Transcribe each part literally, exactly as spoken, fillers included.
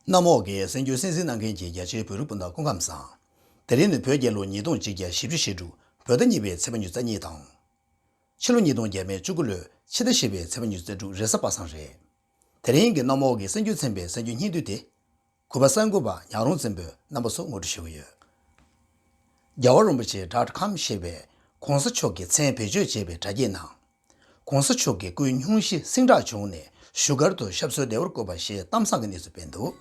གནམ་འོག་གི་གསར་འགྱུར་གསན་གཟིགས་གནང་མཁན་གྱི་རྒྱ་ཆེའི་བོད་རིགས་སྤུན་ཟླ་སྐུ་ཁམས་བཟང་། དེ་རིང་ནི་བོད་རྒྱལ་ལོ་ཉིས་སྟོང་གཅིག་བརྒྱ་བཞི་བཅུ་ཞེ་དྲུག་བོད་ཟླ་གཉིས་པའི་ཚེས་པ་ཉི་ཤུ་རྩ་གཉིས་དང་། ཕྱི་ལོ་ཉིས་སྟོང་བརྒྱ་མེད་བཅུ་དགུ་ལོའི་ཕྱི་ཟླ་བཞི་པའི་ཚེས་པ་ཉི་ཤུ་རྩ་དྲུག་རེས་གཟའ་པ་སངས་རེད། དེ་རིང་གི་གནམ་འོག་གི་གསར་འགྱུར་ཚན་པའི་གསར་འགྱུར་སྙིང་བསྡུས་དེ། གུས་པ་གསར་འགོད་པ་ཉག་རོང་བཙན་པོས་རྣམ་པ་ཚོར་ངོ་སྤྲོད་ཞུ་གི་ཡོད། རྒྱལ་བ་རིན་པོ་ཆེ་ཌོཊ་ཀོམ་ཞེས་པའི་གོང་ས་མཆོག་གི་མཚན་བེད་སྤྱོད་བྱས་པའི་དྲ་རྒྱའི་ནང་། གོང་ས་མཆོག་གི་སྐུའི་སྙུང་གཞི་སིང་དྲག་བྱུང་ནས་བཞུགས་སྒར་དུ་ཞབས་སོར་བདེ་བར་བཀོད་པ་ཞེས་གཏམ་བཟང་གི་གནས་ཚུལ་སྤེལ་འདུག།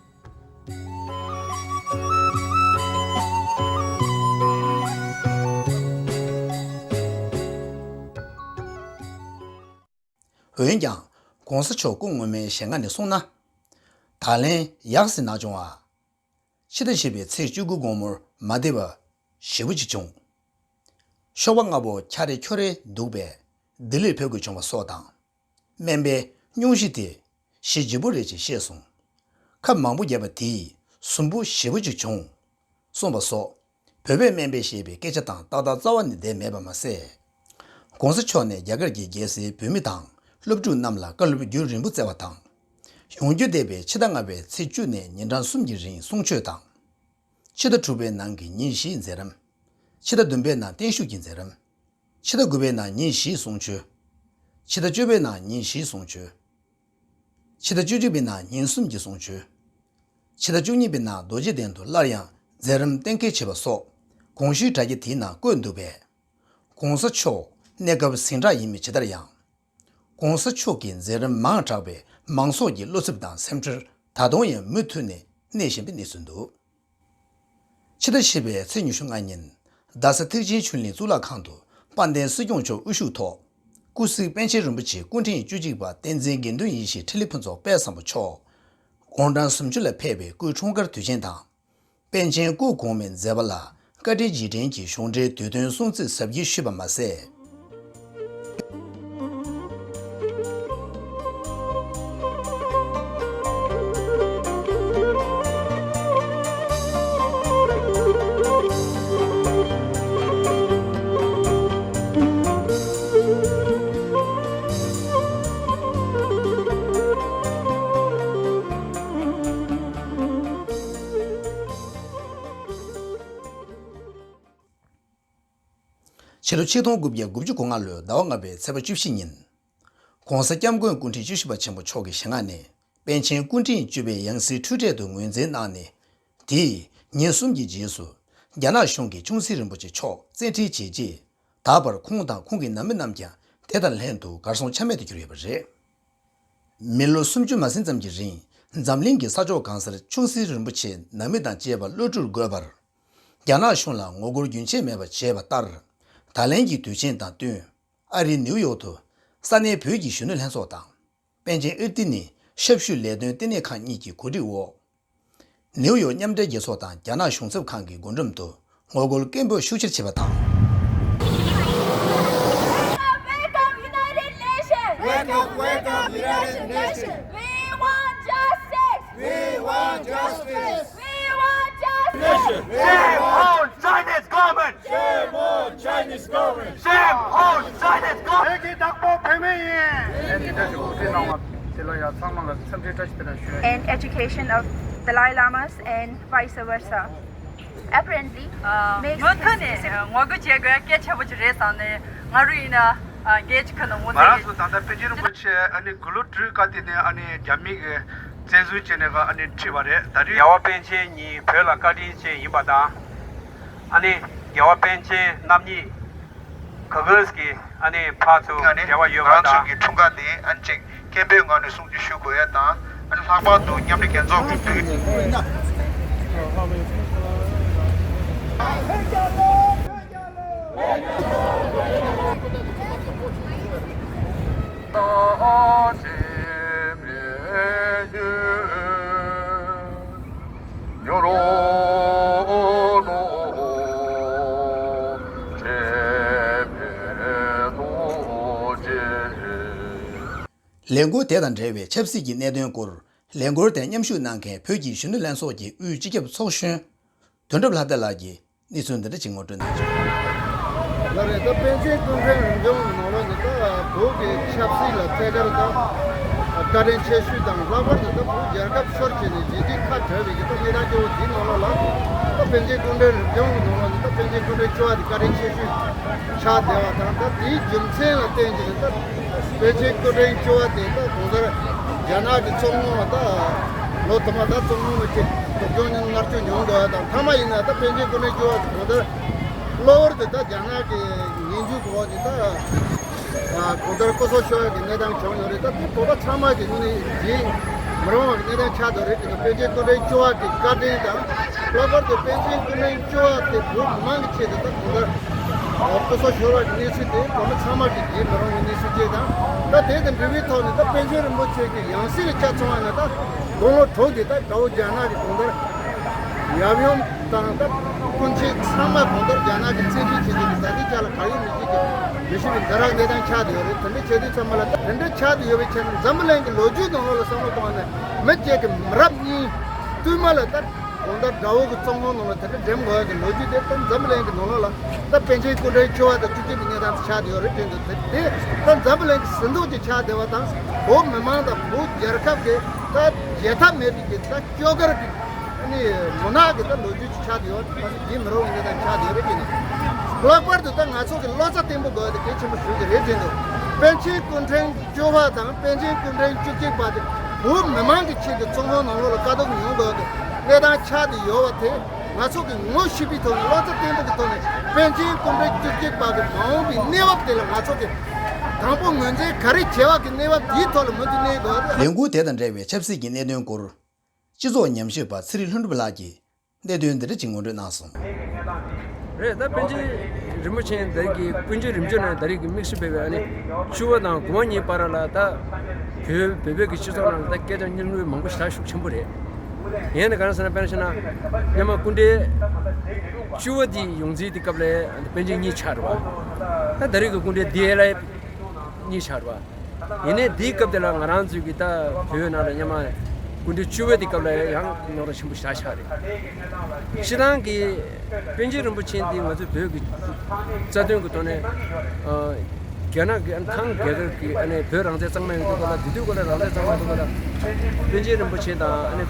འོན་ཀྱང་། གོང་ས་མཆོག་སྐུ་ངོ་མའི་ཞལ་སྔ་ནས་གསུངས་ན། ད་ལན་ཡག་ཟིན་ན་བྱུང་བ། ཕྱི་ཟླ་བཞི་པའི་ཚེས་བཅུ་དགུ་དགོང་མོར་མ་བདེ་བ་ཞེ་པོ་ཅིག་བྱུང་། ཤོག་པ་ལྔ་པོ་འཁྱག་རེ་འཁྱོག་རེ་འདུག་པས་ལྡི་ལིར་ཕེབས་དགོས་བྱུང་བ་སོགས་དང་། སྨན་པས་སྙུང་གཞི་དེ་ཞེ་ལྗིད་པོ་རེད་ཅེས་བཤད་སོང་། ཁབ་མང་པོ་བརྒྱབ་པ་དེས་ཟུམ་པོ་ཞེ་པོ་ཅིག་བྱུང་། གསུངས་པ་སོགས། བོད་པའི་སྨན་པས་བཤད་པའི་སྐད་ཆ་དང་ཏག་ཏག་རྩ་བ་ནས་བསྡད་མེད་པ་མ་ཟད། གོང་ས་མཆོག་ནས་རྒྱ་གར་གྱི་རྒྱལ་སའི་བོད་མི་དང་སློབ་ཕྲུག་རྣམས་ལ་བཀའ་སློབ་རྒྱུན་རིང་པོ་སྩལ་བ་དང་། ཡོང་རྒྱུ་འདས་པའི་ཕྱི་ཟླ་ལྔ་པའི་ཚེས་བཅུ་ནས་ཉིན་གྲངས་གསུམ་གྱི་རིང་གསུང་ཆོས་དང་། ཕྱི་ཟླ་དྲུག་པའི་ནང་གི་ཉིན་བཞིའི་མཛད་རིམ། ཕྱི་ཟླ་བདུན་པའི་ནང་བརྟན་བཞུགས་ཀྱི་མཛད་རིམ། ཕྱི་ཟླ་དགུ་པའི་ནང་ཉིན་བཞིའི་གསུང་ཆོས། ཕྱི་ཟླ་བཅུ་པའི་ནང་ཉིན་བཞིའི་གསུང་ཆོས། ཕྱི་ཟླ་བཅུ་གཅིག་པའི་ནང་ཉིན་གསུམ་གྱི་གསུང་ཆོས། ཕྱི་ཟླ་བཅུ་གཉིས་པའི་ནང་རྡོ་རྗེ་གདན་དུ་སླར་ཡང་མཛད་རིམ་གཏན་འཁེལ་བྱས་པ་སོགས་གོང་ཞུས་དྲ་རྒྱ་དེའི་ནང་བཀོད་འདུག་པས། གོང་ས་མཆོག་གནས་སྐབས་ཟིང་དྲག་ཡིན་མིན་ཇི་ལྟར་ཡང་། གོང་ས་མཆོག་གི་མཛད་རིམ་མང་དྲགས་པས་མང་ཚོགས་ཀྱི་བློ་འཚབ་དང་སེམས་ཁྲལ་ད་དུང་ཡང་མུ་མཐུད་ནས་གནས་བཞིན་པའི་གནས་ཚུལ་འདུག། ཕྱི་ཟླ་བཞི་པའི་ཚེས་ཉི་ཤུ་ལྔ་ཉིན། རྡ་ས་ཐེག་ཆེན་ཆོས་གླིང་གཙུག་ལག་ཁང་དུ་དཔལ་ལྡན་སྲིད་སྐྱོང་མཆོག་དབུ་བཞུགས་ཐོག་ཀུན་གཟིགས་པཎ་ཆེན་རིན་པོ་ཆེ་སྐུ་ཕྲེང་བཅུ་གཅིག་པ་བསྟན་འཛིན་དགེ་འདུན་ཡེ་ཤེས་འཕྲིན་ལས་ཕུན་ཚོགས་དཔལ་བཟང་པོ་མཆོག་དགུང་གྲངས་སུམ་ཅུ་ལ་ཕེབས་པའི་སྐུའི་འཁྲུངས་སྐར་དུས་ཆེན་དང་། པཎ་ཆེན་སྐུ་གོང་མའི་མཛད་པ་ལ་བཀའ་དྲིན་རྗེས་དྲན་གྱི་གཞུང་འབྲེལ་དུས་སྟོན་སྲུང་བརྩི་གཟབ་རྒྱས་ཞུས་པ་མ་ཟད། ཕྱི་ལོ་ཆིག་སྟོང་དགུ་བརྒྱ་དགུ་བཅུ་གོ་ལྔ་ལོའི་ཟླ་བ་ལྔ་པའི་ཚེས་པ་བཅུ་བཞི་ཉིན། ༸གོང་ས་༸སྐྱབས་མགོན་སྐུ་ཕྲེང་བཅུ་བཞི་པ་ཆེན་པོ་མཆོག་གི་ཞལ་སྔ་ནས་པཎ་ཆེན་སྐུ་ཕྲེང་བཅུ་པའི་ཡང་སྲིད་འཁྲུལ་བྲལ་དུ་ངོས་འཛིན་གནང་ནས། དེའི་ཉིན་གསུམ་གྱི་རྗེས་སུ་རྒྱ་ནག་གཞུང་གིས་ཆུང་སྲིད་རིན་པོ་ཆེ་མཆོག་བཙན་ཁྲིད་བྱས་རྗེས། ད་བར་ཁོང་དང་ཁོང་གི་ནང་མི་རྣམས་ཀྱང་དེ་དང་ལྷན་དུ་གར་སོང་ཆ་མེད་དུ་གྱུར་ཡོད་པ་རེད། མི་ལོ་སུམ་ཅུ་མ་ཟིན་ཙམ་གྱི་རིང་འཛམ་གླིང་གི་ས་ཕྱོགས་གང་སར་ཆུང་སྲིད་རིན་པོ་ཆེའི་ནང་མི་དང་བཅས་པ་གློད་གྲོལ་དགོས་པར། རྒྱ་ནག་གཞུང་ལ་ངོ་རྒོལ་རྒྱུན་ཆད་མེད་པར་བྱས་པ་ལྟར། ད་ལན་གྱི་དུས་ཆེན་དང་བསྟུན། ཨ་རིའི་ནིའུ་ཡོག་ཏུ། ས་གནས་བོད་ཀྱི་གཞོན་ནུ་ལྷན་ཚོགས་དང་། པཎ་ཆེན་ཨེར་ཏི་ནི་ཞབས་ཞུ་ལས་དོན་ལྟེ་གནས་ཁང་གཉིས་ཀྱི་གོ་སྒྲིག་འོག་ནིའུ་ཡོག་མཉམ་འབྲེལ་རྒྱལ་ཚོགས་དང་རྒྱ་ནག་གཞུང་ཚབ་ཁང་གི་སྒོ་འགྲམ་དུ་ངོ་རྒོལ་སྐད་འབོད་ཤུགས་ཆེར་བྱས་པ་དང་། Wake up, wake up, United Nations! Wake up, wake up, United Nations! We want justice! We want justice! We want justice! Shame on Chinese government! Shame on Chinese government! Shame on Chinese government! བོད་ཀྱི་བདག་པོ་བོད་མི་ཡིན། ཨེ་འདི་འདྲ་ཞིག་འགོ་ཁྲིད་གནང་བ་དེ་ལ་ཡང་ཚང་མ་ལ་འཚམས་འདྲི་བཀྲ་ཤིས་བདེ་ལེགས་ཞུ། And education of Dalai Lamas and vice versa. Apparently, makes མུ་མཐུད་ནས་ངོ་རྒོལ་བྱེད་དགོས་གལ་ཆེན་པོ་ཅིག་རེད་བསམ་ནས་ང་རུ་ཡིན་ན་རྒྱལ་སྤྱི་ཁག་ནང་ངོ་ང་རང་ཚོ་ད་ལྟ་པཎ་ཆེན་རིན་པོ་ཆེ་ཨ་ནི་དགུང་ལོ་དྲུག་དཀའ་སྟེ་ནས་ཨ་ནི་རྒྱ་མི་གི་བཙན་འཛུལ་བྱས་ནས་ཨ་ནི་ཁྲིད་པ་རེད། ད་རེས་རྒྱལ་བ་པཎ་ཆེན་ཉིད་བོད་ལ་བཀའ་དྲིན་ཅན་ཡིན་པ་དང་། ཨ་ནི་རྒྱལ་བ་པཎ་ཆེན་རྣམ་གཉིས་ག་གོས་ཀྱི་ཨ་ནི་ཕར་ཚུར་ཨ་ནི་འབྲེལ་བ་ཡོད་པ་ང་རང་ཚོ་དང་། གི་འཁྲུངས་སྐར་འདི་ཨ་ནི་ཅིག་སྐད་འབོད་ངང་ནས་སྲུང་བརྩི་ཞུ་དགོས་ཡ་དང་། ཨ་ནི་ལྷག་པར་དུ་མཉམ་འབྲེལ་རྒྱལ་ཚོགས་ཀྱི་བོད། ལས་འགུལ་དེ་དང་འབྲེལ་བའི་ཆབ་སྲིད་ཀྱི་གནད་དོན་སྐོར་ལས་འགུལ་དེར་མཉམ་ཞུགས་གནང་མཁན་བོད་ཀྱི་གཞོན་ནུ་ལྷན་ཚོགས་ཀྱི་དབུས་སྤྱི་ཁྱབ་ཚོགས་གཞོན། དོན་གྲུབ་ལྷ་བདེ་ལགས་ཀྱིས་གནས་ཚུལ་འདི་འདྲ་ཅིག་ངོ་སྤྲོད་གནང་བྱུང་། ལགས་རེད། ད་པཎ་ཆེན་སྐུ་ཕྲེང་རིམ་བྱོན་ནང་ལོགས་ནས་ད་བོད་ཀྱི་ཆབ་སྲིད་ལ་ཐད་ཀར་ད་བཀའ་དྲིན་ཆེ་ཤོས་དང་། ལྷག་པར་དུ་ད་བོད་རྒྱལ་ཁབ་ཤོར་བྱས་ནས་རྗེས་འདེད་ཁ་བྲལ་བའི་གི་ད་གནས་སྟངས་སྐྱོ་བོ་འདིའི་ནང་ལོགས་ལ། ད་པཎ་ཆེན་སྐུ་ཕྲེང་རིམ་བྱོན་ནང་ལོགས་ནས་ད་པཎ་ཆེན་སྐུ་ཕྲེང་བཅུ་པ་དེ་བཀའ་དྲིན་ཆེ་ཤོས་ཆགས་བསྡད་པ་དང་། ད་དེའི་རྒྱུ་མཚན་ལ་བརྟེན་བྱས་ནས་ད་པཎ་ཆེན་སྐུ་ཕྲེང་བཅུ་པ་དེ་ད་གང་ལྟར་རྒྱ་ནག་གི་བཙོན་ཁང་ལ་ད་ལོ་དུ་མ་ད་བཙོན་ཁང་ལ་ཅིག་སྡུག་སྦྱོང་མནར་གཅོད་མྱོང་དགོས་པ་དང་། མཐའ་མ་ཡིན་ན་ད་པཎ་ཆེན་སྐུ་ཕྲེང་བཅུ་པ་དེ་གང་ལྟར་གློ་བུར་དུ་ད་རྒྱ་ནག་གི་ཉེས་འཛུགས་འོག་ནས་ད་གང་ལྟར་སྐུ་སྲོག་ཤོར་བའི་གནས་སྟངས་བྱུང་ཡོད་རེད། ད་དེ་བོད་པ་ཚང་མ་གི་ངོས་ནས་བརྗེད་མི་རུང་བའི་གནས་སྟངས་ཆགས་བསྡད་རེད། དེ་ནི་པཎ་ཆེན་སྐུ་ཕྲེང་བཅུ་པ་གི་བཀའ་དྲིན་དང་། ལྷག་པར་དུ་པཎ་ཆེན་སྐུ་ཕྲེང་བཅུ་པ་དེ་བོད་མི་མང་གི་ཆེད་དུ་ད་གང་ལྟར་སྐུ་སྲོག་ཤོར་བ་གི་གནས་ཚུལ་དེ་བོད་མི་ཚང་མ་གིས་བརྗེད་མི་རུང་བའི་གནས་ཚུལ་ཅིག་དང་། ད་དེ་དང་འབྲེལ་བའི་ཐོག་ནས་ད་པཎ་ཆེན་རིན་པོ་ཆེ་གི་ཡང་སྲིད་ལ་ཆ་མཚོན་པ་ཡིན་ན། ད་དགུང་ལོ་དྲུག་དེ་ད་དགྲ་བོ་རྒྱ་ནག་གི་གང་ལྟར་ཡབ་ཡུམ་དང་ད་སྤུན་མཆེད་ཚང་མ་གང་ལྟར་རྒྱ་ནག་གི་བཙན་འཛུལ་བྱེད་དུས་ཀྱི་ཟ་ནི་ཅག་ལ་གར་ཡོད་མི་ཤེས་ཀྱི་མི་ཤེས་པའི་འདྲ་རག་གནས་སྟངས་ཆགས་བསྡད་ཡོད་རེད། དེ་འདྲ་བྱེད་དུས་ཚང་མ་ལ་ད་དེ་འདྲ་ཆགས་བསྡད་ཡོད་པའི་ཆ་ནས་འཛམ་བུ་གླིང་གི་ལོ་རྒྱུས་ནང་ལོགས་ལ་བསམ་བློ་གཏོང་བ་ན། མི་གཅིག་གི་མི་རབས་གཉིས་བསྟུད་མ་ལ་ད་གང་ལྟར་དགྲ་བོ་གི་བཙོན་ཁང་ནང་ལ་དེ་འདྲ་འགྲིམ་དགོས་ཡ་གི་ལོ་རྒྱུས་དེ་ད་འཛམ་བུ་གླིང་གི་ནང་ལོགས་ལ་ད་པཎ་ཆེན་སྐུ་ཕྲེང་བཅུ་པ་དང་བཅུ་གཅིག་པའི་གནས་སྟངས་ཆགས་བསྡད་ཡོད་རེད། དྲན་འདུག་དེ་དེ་ད་འཛམ་བུ་གླིང་གི་ཟིན་ཐོ་ཅིག་ཆགས་བསྡད་པ་དང་། བོད་མི་མང་དང་བོད་རྒྱལ་ཁབ་ཀྱི་ད་བརྗེད་ཐབས་མེད་པའི་གི་ད་སྐྱོ་གར་གྱི་ཨ་ནི་མུན་ནག་གི་ད་ལོ་རྒྱུས་ཅིག་ཆགས་བསྡད་ཡོད། ད་ནི་བརྗེད་མི་རུང་བའི་གནས་སྟངས་ཆགས་བསྡད་ཡོད་རེད། དེ་ནི་ལྷག་པར་དུ་ད་ང་ཚོ་གི་བློ་རྩ་བརྟན་པོ་དགོས་ཡ་དེ་གལ་ཆེན་པོ་ཞིག་རེད་དྲན་འདུག་པཎ་ཆེན་སྐུ་ཕྲེང་བཅུ་པ་དང་པཎ་ཆེན་སྐུ་ཕྲེང་བཅུ་གཅིག་པ་དེ་བོད་མི་མང་གི་ཆེད་དུ་བཙོན་ཁང་ནང་ལོགས་ལ་དཀའ་སྡུག་མྱོང་དགོས་ཀྱི་གནས་སྟངས་ཆགས་ཏེ་ཡོད་པ་དེ། ང་ཚོ་གི་ངོ་ཤེས་པའི་ཐོག་ནས་བློ་རྩ་བརྟན་པོ་གི་ཐོག་ནས་པཎ་ཆེན་སྐུ་ཕྲེང་བཅུ་གཅིག་པ་གི་མ་འོངས་པའི་གནས་བབ་དེ་ལ་ང་ཚོ་གི་དང་པོ་ངོས་འཛིན་ག་རེ་བྱས་པ་གི་གནས་བབ་དེའི་ཐོག་ལ་མུ་མཐུད་གནས་དགོས་རེད། ལས་འགུལ་དེ་དང་འབྲེལ་བའི་ཆབ་སྲིད་ཀྱི་གནད་དོན་སྐོར། སྤྱི་ཚོགས་ཉམས་ཞིབ་པ་ཚེ་རིང་ལྷུན་གྲུབ་ལགས་ཀྱིས་གནད་དོན་འདི་འདྲ་ཅིག་ངོ་སྤྲོད་གནང་སོང་། རེད། ད་པཎ་ཆེན་རིན་པོ་ཆེ་ད་རེས་ཀྱི་པཎ་ཆེན་རིམ་བྱོན་ནས་ད་རེས་ཀྱི་དམིགས་སུ་ཕེབས་པའི་ཨ་ནི་བཅུ་པ་དང་དགུ་པ་གཉིས་བར་ལ་ད་བོད་བོད་བོད་ཀྱི་སྤྱི་ཚོགས་ནང་ལ་ད་སྐད་ཆ་མཉམ་འགྲོས་མང་པོ་ཞེ་དྲག་ཤུགས་ཆེན་པོ་རེད། ཡིན་ན་གང་ཟེར་ན། དཔེར་ན་བཤད་ན་སྔོན་མ་སྐུ་ཕྲེང་བཅུ་པ་དེ་ཡོངས་འཛིན་དེ་སྐབས་ལ་ཨ་ནི་པཎ་ཆེན་གཉིས་ཆགས་རེད་བ། ད་ད་རེས་ཀྱི་སྐུ་ཕྲེང་དེ་ལ་གཉིས་ཆགས་རེད་བ། ཡིན་ནའི་དེའི་སྐབས་དེ་ལ་ང་རང་ཚོའི་གི་ད་བོད་ནང་ལ་སྔོན་མ་སྐུ་ཕྲེང་བཅུ་པའི་དེ་སྐབས་ལ་ཡང་རྙོག་དྲ་ཆེན་པོ་ཞེ་དྲག་ཆགས་རེད། སྤྱིར་བཏང་གི་པཎ་ཆེན་རིན་པོ་ཆེ་འདི་ང་ཚོའི་བོད་ཀྱི་རྩ་དོན་གྱི་ཐོག་ནས་ཨ་རྒྱ་ནག་གི་ཨ་ནི་ཐང་རྒྱལ་ཁབ་ཀྱི་ཨ་ནི་བོད་རང་བཙན་གཙང་མ་ཡོང་དུས་སྐབས་ལ། དེ་དུས་སྐབས་ལ་རང་བཙན་གཙང་མ་ཡོང་དུས་སྐབས་ལ་པཎ་ཆེན་རིན་པོ་ཆེ་དང་ཨ་ནི་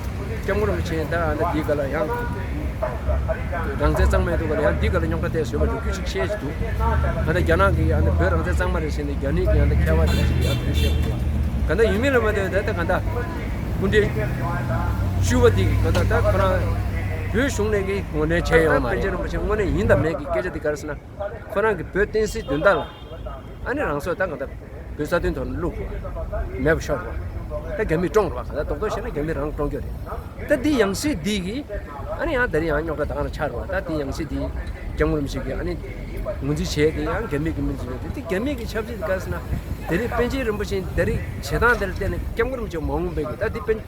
སྐྱབས་མགོན་རིན་པོ་ཆེ་ད་ཨ་ནི་དེའི་སྐབས་ལ་ཡང་རང་བཙན་གཙང་མ་ཡོང་དུས་སྐབས་ལ་ཡང་དེའི་སྐབས་ལ་རྙོག་དྲ་དེ་བཟོས་པ་འདུག་སྐད་ཆ་བཤད་ཀྱི་འདུག་ག་ད་རྒྱ་ནག་གིས་ཨ་ནི་བོད་རང་བཙན་གཙང་མ་རེད་ཟེར་ནས་རྒྱ་ནག་གིས་ཨ་ནི་ཁྱད་པར་དེ་ཞིག་ཡང་དེ་བཤད་དགོས། ག་ད་ཡིན་མིན་ལ་མ་ལྟོས། ད་ད་ག་ད་སྐུ་ཕྲེང་བཅུ་པ་དེ་གིས་ག་ད་ད་ཁོ་རང་བོད་གཞུང་ནས་ཀྱི་ངོས་ལེན་བྱས་ཡོད་མ་རེད། པཎ་ཆེན་རིན་པོ་ཆེ་དངོས་གནས་ཡིན་དང་མེད་ཀྱི་སྐད་ཆ་དེ་ག་རེ་ཟེར་ན། ཁོ་རང་གིས་བོད་བསྟན་སྲིད་དོན་དག་ལ་ཨ་ནི་རང་སྲོག་ད་ག་ད་བོད་རྩ་དོན་ཐོག་ནས་བླུགས་པ། མེད་པ་ཤོར་བ། ད་རྒྱ་མིས་བཀྲོངས་པ། ག་ད་རྡོག་རྡོག་བཤད་ན་རྒྱ་མིས་རང་བཀྲོངས་རྒྱུ་རེད། ད་འདི་ཡང་སྲིད་འདི་གིས་ཨ་ནི་ཡང་ད་རེས་ཡང་རྙོག་དྲ་ད་ག་ན་ཆགས་རེད་བ། ད་འདི་ཡང་སྲིད་འདི་སྐྱབས་མགོན་རིན་པོ་ཆེ་གིས་ཨ་ནི་ངོས་འཛིན་བྱས་ཏེ་ཡང་རྒྱ་མི་གིས་མི་འཛིན་པ་རེད། འདི་རྒྱ་མི་གི་ཆབ་སྲིད་ག་ཟེར་ན། ད་རེས་པཎ་ཆེན་རིན་པོ་ཆེ་ད་རེས་བྱེད་སྟངས་དེར་བལྟས་ནས་སྐྱབས་མགོན་རིན་པོ་ཆེ་མ་འོངས་པའི་གི་ད་འདི་པཎ་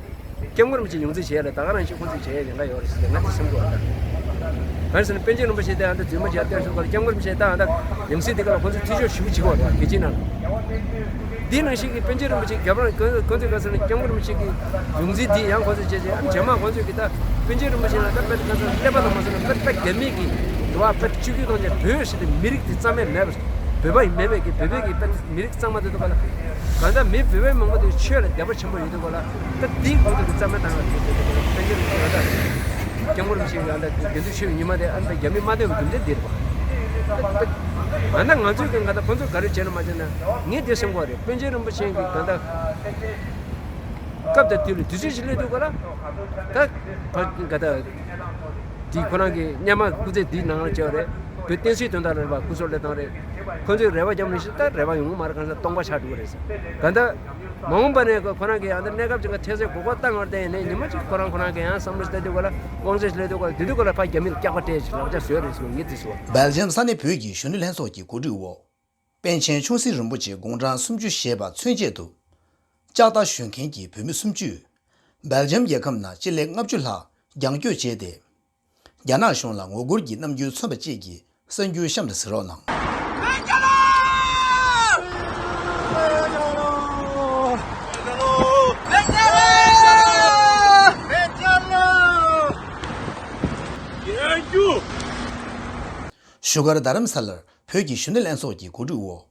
སྐྱབས་མགོན་རིན་པོ་ཆེ་ཡོངས་འཛིན་བྱས་ལ་ད་ག་རང་བཞིན་ཁོང་ཚོས་བྱས་ཡ་ལས་ཀ་ཡོད་རེད་ཟེར་ཏེ་ང་དེ་སེམས་འགུལ་བ་ད། ག་རེ་ཟེར་ན་པཎ་ཆེན་རིན་པོ་ཆེ་དེ་ཨ་ད་རྫུན་མ་བྱས་བསྟན་སོང་ག་ལ། སྐྱབས་མགོན་རིན་པོ་ཆེ་ད་ཨ་ད་ཡང་སྲིད་དེ་ག་ལ་ཁོང་ཚོས་འཐུས་ཤོར་ཞེ་པོ་བྱེད་ཀྱི་ཡོད་རེད་བ། རྒྱལ་སྤྱིའི་ནང་ལ། འདི་ནང་བཞིན་གྱི་པཎ་ཆེན་རིན་པོ་ཆེ་རྒྱབ་རང་ཁོང་ཁོང་ཚོས་ག་ཟེར་ན་སྐྱབས་མགོན་རིན་པོ་ཆེ་གི་ཡོངས་འཛིན་འདི་ཡང་ཁོང་ཚོས་བྱས་བྱས། ཨ་རྗེས་མ་ཁོང་ཚོས་གི་ད་པཎ་ཆེན་རིན་པོ་ཆེ་ལ་ད་དཔེ་ད་ག་ཟེར་ན་ཀླད་པ་ལ་མ་སོང་ན་དཔེ་དཔེ་རྒྱ་མི་གི་འགྲོ་བ་དཔེ་སྤྱི་རྒྱུ་དང་བཅས་བོད་ཟེར་ཏེ་མི་རིགས་དེ་རྩ་མེད་མེད་པ། བོད་པ་ཡིན་མེད་པའི་གི་བོད་པའི་གི་དཔེ་མི་རིགས་གཙང་མ་དེ་ཚོ་ག་ལ། གང་ལྟར་མི་བོད་པའི་མང་པོ་དེ་ཆོས་ལ་དད་པ་ཆེན་པོ་ཡོད་དུས་ག་ལ། ད་དེའི་གོང་དུ་གི་རྩ་མེད་བཏང་བ་དེ་དེ་དེ་དེ་དེ་དེ་དེ་སྐྱབས་མགོན་རིན་པོ་ཆེ་གི་ཨ་ད་དགེ་འདུན་ཆོས་ཀྱི་ཉི་མ་དེ་ཨ་ད་རྒྱ་མི་མ་བསྟེན་པའི་རྒྱུ་མཚན་འདི་རེད་པ། ད་ད་གང་ལྟར་ང་ཚོས་གི་གང་ལྟར་ཁོང་ཚོས་ག་རེ་བྱས་ན་མ་བྱས་ན་ངས་དེ་སེམས་ཁོག་རེད། པཎ་ཆེན་རིན་པོ་ཆེ་གི་གང་ལྟར་སྐབས་དང་དུས་ལ་དུས་ཚོད་ཅིག་སླེབས་དུས་ག་ལ། ད་ཕ་གི་ག་ད། དེ་ཁོ་རང་གི་སྔོན་མ་སྐུ་ཚེ་འདིའི་ནང་ལ་བྱས་པ་རེད། བོད་བསྟན་སྲིད་དོན་དག་ལ་རེད་པ། སྐུ་སྲོག་བློས་བཏང་རེད། ཁོ་ཚོས་རེ་བ་བརྒྱབ་ནས་ཤི་ད་རེ་བ་ཡོང་གི་མ་རེད། གང་ཟེར་སྟོང་པ་ཆགས་འགྲོ་གི་རེད་ཟེར། གང་ལྟར་མ་འོངས་པ་ནས་ཁོ་རང་གིས་ཡང་ད་གནས་སྐབས་ཅིག་ག་ཐལ་སེ་གོ་གོ་བཏང་བར་བརྟེན་ནས་ཉི་མ་གཅིག་ཁོ་རང་ཁོ་རང་གིས་ཡང་བསམ་བློ་བཏང་དུས་ག་ལ་དབང་ཆ་ཞིག་སླེབས་དུས་ག་ལ་དེ་དུས་ག་ལ་ཕ་རྒྱ་མིར་སྐྱག་པ་སྤྲད་ཅིག་ལག་ཆ་བཟོས་རེད་ཟེར་ངས་དེ་ཟེར་བ། སྦེལ་ཇམ་ས་གནས་བོད་ཀྱི་གཞོན་ནུ་ལྷན་ཚོགས་ཀྱི་གོ་སྒྲིག་འོག་པཎ་ཆེན་ཆུང་སྲིད་རིན་པོ་ཆེ་དགུང་གྲངས་སུམ་ཅུ་བཞེས་པ་མཚོན་ཆེད་དུ། ལྕགས་རྟ་ཞོན་མཁན་གྱི་བོད་མི་སུམ་ཅུས། སྦེལ་ཇམ་རྒྱལ་ཁབ་ནང་སྤྱི་ལེ་ལྔ་བཅུ་ལྷག་རྒྱང་སྐྱོད་བྱས་ཏེ། རྒྱ་ནག་གཞུང་ལ་ངོ་རྒོལ་གྱི་རྣམ་འགྱུར་མཚོན་པ་བཅས་ཀྱི་གསར་འགྱུར་གཤམ་དུ་གཟིགས་རོགས་གནང་། བཞུགས་སྒར་རྡ་རམ་ས་ལར་བོད་ཀྱི་གཞོན་ནུ་ལྷན་ཚོགས་ཀྱི་གོ་སྒྲིག་འོག་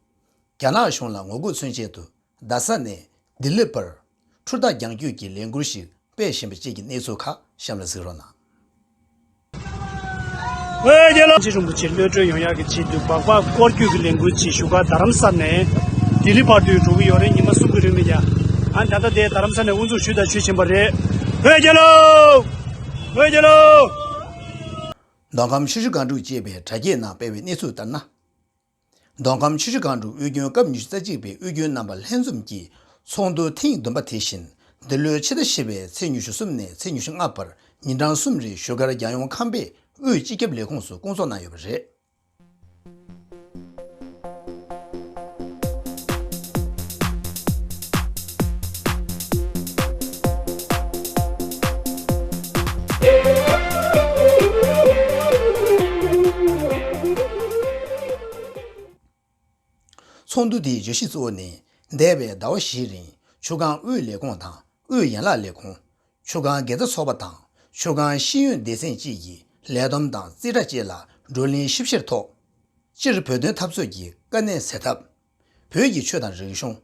རྒྱ་ནག་གཞུང་ལ་ངོ་རྒོལ་མཚོན་ཆེད་དུ། རྡ་ས་ནས་ལྡི་ལི་བར་འཕྲུལ་རྟ་རྒྱང་སྐྱོད་ཀྱི་ལས་འགུལ་ཞིག་སྤེལ་བཞིན་པ་བཅས་ཀྱི་གནས་ཚུལ་ཁག་གཤམ་ལ་གཟིགས་རོགས་གནང་། བོད་རྒྱལ་ལོ། སྤྱི་རིན་པོ་ཆེ་གློད་གྲོལ་ཡོང་ཡག་གི་ཆེད་དུ་སྦག་སྦག་སྐོར་སྐྱོད་ཀྱི་ལས་འགུལ་ཅིག་བཞུགས་སྒར་རྡ་རམ་ས་ནས་ལྡི་ལི་བར་དུ་འགྲོ་གི་ཡོད་རེད། ཉི་མ་གསུམ་གྱི་རིང་ལ་ཡ། ཨ་ད་ལྟ་དེ་རྡ་རམ་ས་ནས་དབུ་འཛུགས་ཞུས་དང་ཞུ་བཞིན་པ་རེད། བོད་རྒྱལ་ལོ། བོད་རྒྱལ་ལོ། མདོ་ཁམས་ཆུ་བཞི་སྒང་དྲུག་ཅེས་པའི་དྲ་རྒྱའི་ནང་སྤེལ་བའི་གནས་ཚུལ་ལྟར་ན། མདོ་ཁམས་ཆུ་བཞི་སྒང་དྲུག་དབུས་རྒྱུན་སྐབས་ཉི་ཤུ་རྩ་གཅིག་པའི་དབུས་རྒྱུན་རྣམ་པ་ལྷན་འཛོམས་ཀྱི་ཚོགས་འདུ་ཐེངས་བདུན་པ་དེ་བཞིན་འདི་ལོའི་ཕྱི་ཟླ་བཞི་པའི་ཚེས་ཉི་ཤུ་གསུམ་ནས་ཚེས་ཉི་ཤུ་ལྔ་བར་ཉིན་གྲངས་གསུམ་རིང་བཞུགས་སྒར་རྒྱལ་ཡོངས་ཁང་པའི་དབུས་སྤྱི་ཁྱབ་ལས་ཁུངས་སུ་སྐོང་ཚོགས་གནང་ཡོད་པ་རེད། ཚོགས་འདུ་དེའི་བརྗོད་གཞི་གཙོ་བོ་ནི། འདས་པའི་ཟླ་བ་བཞིའི་རིང་ཆུ་སྒང་དབུས་ལས་ཁུངས་དང་དབུས་ཡན་ལག་ལས་ཁུངས། ཆུ་སྒང་དགེ་རྩ་ཚོགས་པ་དང་ཆུ་སྒང་ཤེས་ཡོན་སྡེ་ཚན་བཅས་ཀྱི་ལས་བསྡོམས་དང་རྩིས་ཁྲ་བཅས་ལ་བགྲོ་གླེང་ཞིབ་བཤེར་ཐོག་སྤྱིར་བོད་དོན་འཐབ་རྩོད་ཀྱི་དཀའ་གནད་སེལ་ཐབས། བོད་ཀྱི་ཆོས་དང་རིག་གཞུང་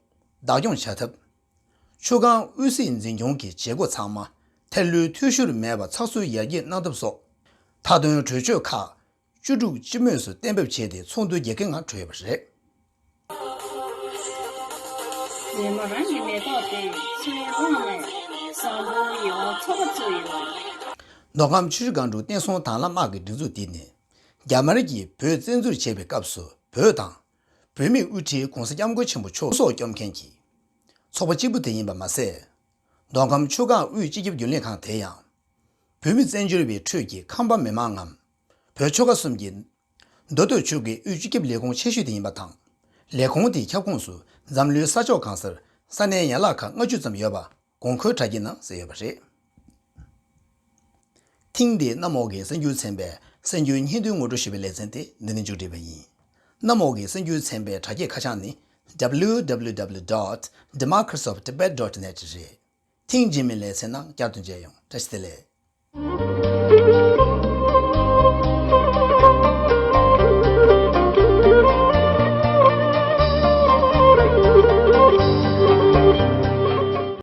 བདག་སྐྱོང་བྱ་ཐབས། ཆུ་སྒང་དབུས་སྲིད་འཛིན་སྐྱོང་གི་བྱེད་སྒོ་ཚང་མ་ཐལ་ལུའི་འཐུས་ཤོར་མེད་པར་ཚགས་ཚུད་ཡར་རྒྱས་གནང་ཐབས་སོགས། མཐའ་དོན་གྲོས་ཆོད་ཁག་བཅུ་དྲུག་སྤྱི་མོས་སུ་གཏན་འབེབས་བྱས་ཏེ་ཚོགས་འདུ་རྒྱལ་ཁའི་ངང་གྲོལ་ཡོད་པ་རེད། རི་མོ་རང་གི་མེ་ཏོག་དེ་ཚོས་དབང་ནས་བཟང་པོ་ཡོང་ཚོགས་པ་བཙུགས་ཡོད། མདོ་ཁམས་ཆུ་བཞི་སྒང་དྲུག་བསྟན་སྲུང་དྭང་བླངས་དམག་གི་སྒྲིག་འཛུགས་འདི་ནི། རྒྱ་དམར་གྱིས་བོད་བཙན་འཛུལ་བྱེད་པའི་སྐབས་སུ་བོད་དང་། བོད་མིའི་དབུ་ཁྲིད་༸གོང་ས་༸སྐྱབས་མགོན་ཆེན་པོ་མཆོག་སྲོག་སྐྱོབ་མཁན་གྱི་ཚོགས་པ་གཅིག་པུ་དེ་ཡིན་པ་མ་ཟད། མདོ་ཁམས་ཆུ་སྒང་དབུས་སྤྱི་ཁྱབ་རྒྱུན་ལས་ཁང་དེ་ཡང་། བོད་མི་བཙན་བྱོལ་བའི་ཁྲོད་ཀྱི་ཁམས་པ་མི་མང་ངམ། བོད་ཆོལ་ཁ་གསུམ་གྱི་མདོ་སྟོད་ཆུས་ཀྱི་དབུས་སྤྱི་ཁྱབ་ལས་ཁུངས་ཆེ་ཤོས་དེ་ཡིན་པ་དང་། ལས་ཁུངས་དེའི་ཁྱབ་ཁོངས་སུ་འཛམ་གླིང་ས་ཕྱོགས་གང་སར་ས་གནས་ཡན་ལག་ཁག་ལྔ་བཅུ་ཙམ་ཡོད་པ་དགོངས་འཁོད་དྲ་རྒྱའི་ནང་གསལ་ཡོད་པ་རེད། ཐེངས་འདིའི་གནམ་འོག་གི་གསར་འགྱུར་ཚན་པའི་གསར་འགྱུར་སྙིང་བསྡུས་ངོ་སྤྲོད་ཞུས་པའི་ལེ་ཚན་དེ་འདི་ནས་མཇུག་སྒྲིལ་བ་ཡིན། གནམ་འོག་གི་གསར་འགྱུར་ཚན་པའི་དྲ་རྒྱའི་ཁ་བྱང་ནི། www dot democracy of tibet dot net རེད། ཐེངས་རྗེས་མའི་ལེ་ཚན་ནང་བསྐྱར་དུ་མཇལ་ཡོང་། བཀྲ་ཤིས་བདེ་ལེགས།